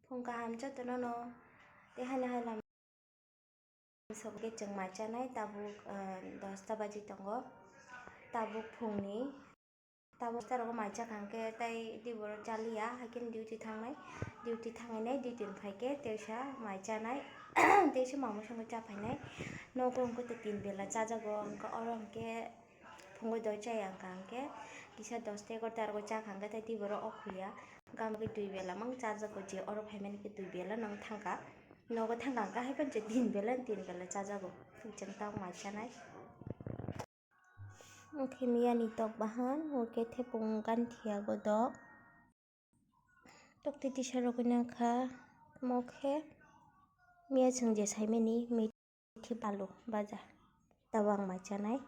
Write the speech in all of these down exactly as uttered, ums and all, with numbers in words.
Phung kaham jotono no. Tei haino hai lam sok khe chwng mai chanai tabuk, ah, dosta baji tongo. Tabuk phungni, tabuk dosta rogo mai chakha hwnkhe tei diboro chaliya, haikhe duty thangnai. Duty thangwi nai duty ni phaikhe teisa mai chanai, teisa mama songwi cha phainai. Nogo hwnkhe tei tin bela chajago, hwnkhe oro hwnkhe phungwi doi chaya wngkha hwnkhe kisa dosta egarota rogo chakha hwnkhe tei diboro okhuya. Gam khe dui bela mang chajago, je oro phaimani khe dui bela nang thangkha. Nogo thangkha hwnkhe hai phano je tin bela, tin bela chajago. Chwng tabuk mai chanai. Hwnkhe miyani tok bahan, hwnkhe thepung ganthia godok. Tokti tisa rogwi nangkha, omo khe miya chwng je saimani methi balu baja, tabuk ang mai chanai.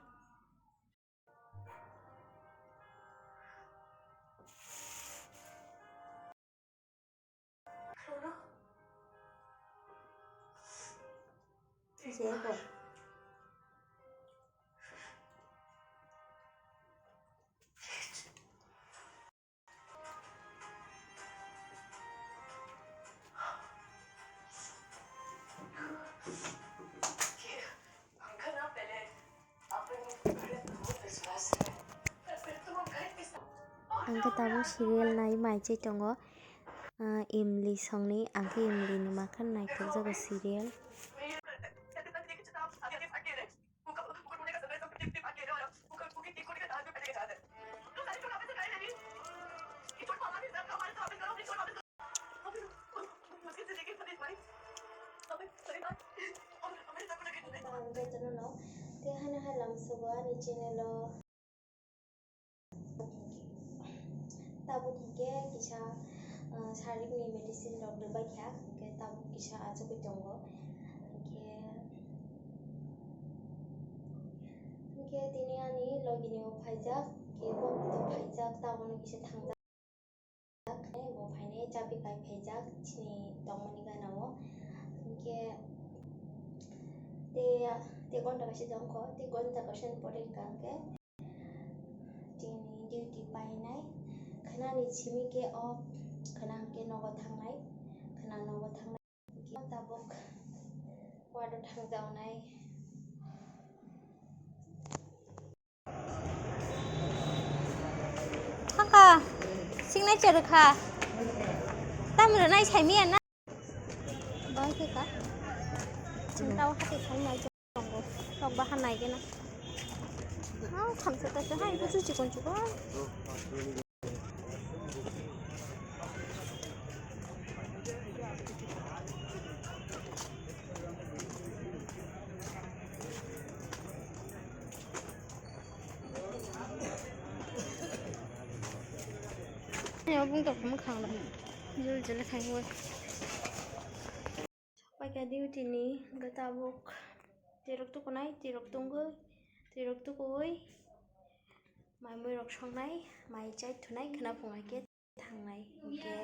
Ang khe tabuk serial nai mai chai tongo, ah, Emily songni, ang khe Emily ni makhan naithok jago serial. Ang jotono no tei haino hai lamsogo ani channel o. Tabuk hinkhe kisa, ah, sarikni medicine rok rwbaikha, hinkhe tabuk kisa achugwi tongo. Hinkhe, hinkhe tini ani logini o phaijak, hinkhe bo phaijak, tabukno kisa thangjak. Bo phainai chabi kai phaijak chini tongmani gana o. Hinkhe tei, tei gonta kaisa tongkho, tei gonta kaisa ni pore hinkha hinkhe chini duty painai. Khwnani simi khe off, khwna hinkhe nogo thangnai, khwna nogo thangnai. Tabuk ward o thangjaknai. Kaka, signature kha. Tam rwnai saimiya na? Bai khe ka. Chwng tao hati thang nai tongo. Tok bahan nai gena. Hao, thamsa ta se hai, buju chikon chikon. Ani o bung tokma khang da. Jul jul khai hoi. Paikha duty ni hwnkhe tabuk tirok tukunai, tirok tungwi, tirok tukuwi, mai mui rok songnai, mai chai thunai, khwna phunga khe thangnai. Hwnkhe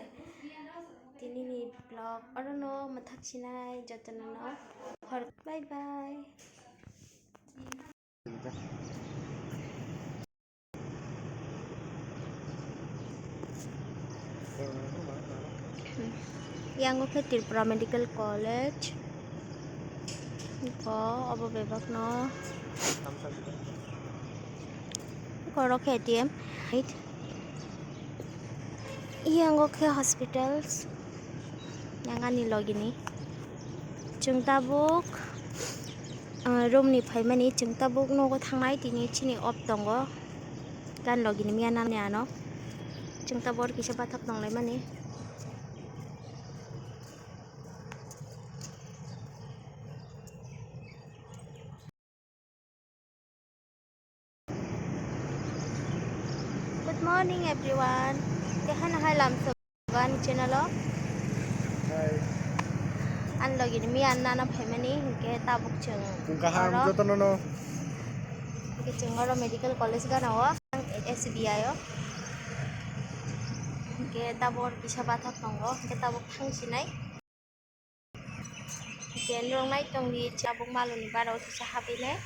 tini ni vlog orono mwthak sinai, jotono no hor, bye bye. Yang khe Tripura Medical College. Ko obo bebak no. Ko oro khe A T M. Yang khe hospitals. Yang ani logini. Chwng tabuk, ah, room ni phaimani, chwng tabuk nogo thangnai, tini chini off tongo. Gan logini miya nani ano. Chwng tabuk kisa bathak tonglaimani. Good morning everyone. Tei haino hai lamsogo ani channel o. Hai. Ani logi ni miya nana phaimani hinkhe tabuk chwng. Chwng kaham oro jotono no. Hinkhe chwng oro medical college gana o, S B I o. Hinkhe tabuk kisa bathak tongo, hinkhe tabuk thang sinai. Hinkhe norok nai tongdi, tabuk maloni bara o kisa habwi nai.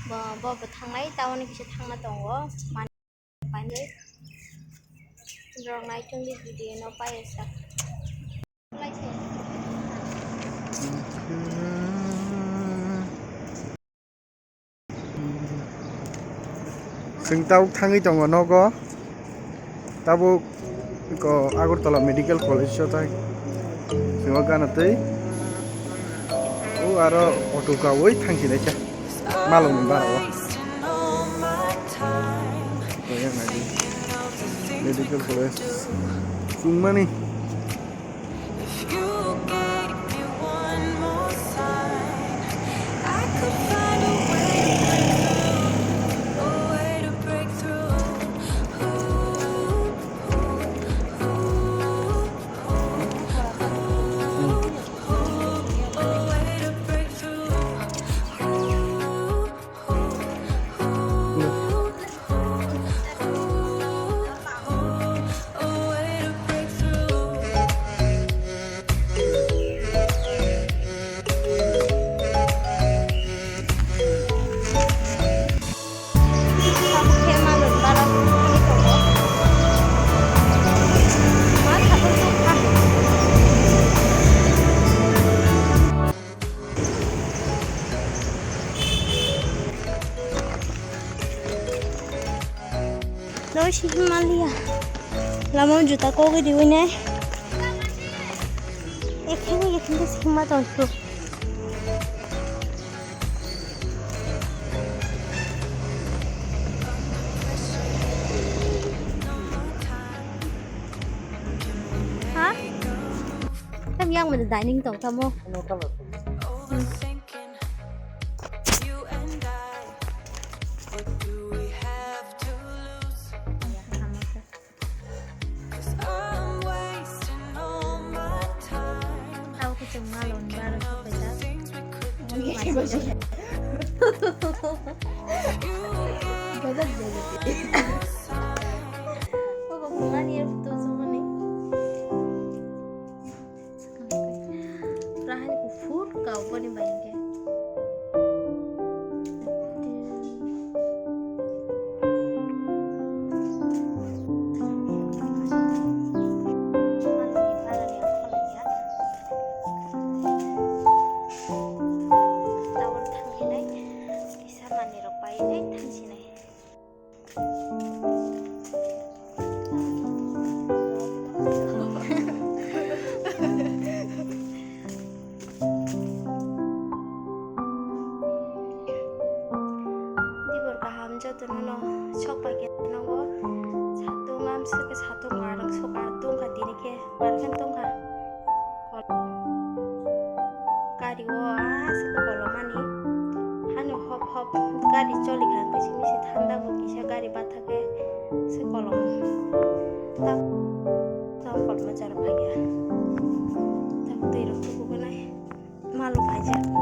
Bo, bo, bo thangnai, town o kisa thangna tongo. Mani painai. Norok nai tongdi video no paisa. Chwng tabuk thangwi tongo nogo. Tabuk ko Agartala Medical College o thang. Chwng o gana twi. O aro auto kawi thangsinai kha. Malokni bara o. Medical College. Chwngmani. If you gave me one more sign, I could find a way to break through, a way to break through. Ooh, ooh, ooh, ooh, ooh, a way to break through. Ooh, ooh, ooh, ooh, ooh, a way to break through. Noi si Himalaya. Lama juta kogwi riwi nai. Ekheng ekheng si hima tong tu. Ha? Tam yang mana dining tong tamo? Tao khe chwng malon baro supaijak. Obo bungani abo to songmani. Rahani kuphur kau boni bai hwnkhe. Tabuk thangsinai, kisa manwirok painai thangsinai. Dibor kaham jotono no sok pai khe nogo satung amswk khe satung arang sok ar tongkha tini khe barkhe tongkha. Gari o aswk kolomani hano hop hop gari choli kha hwnkhe simi se thanda bo kisa gari bathak khe se kolom ta kolma chara phaiya ta twi rok tubu nai. Malo phaijak.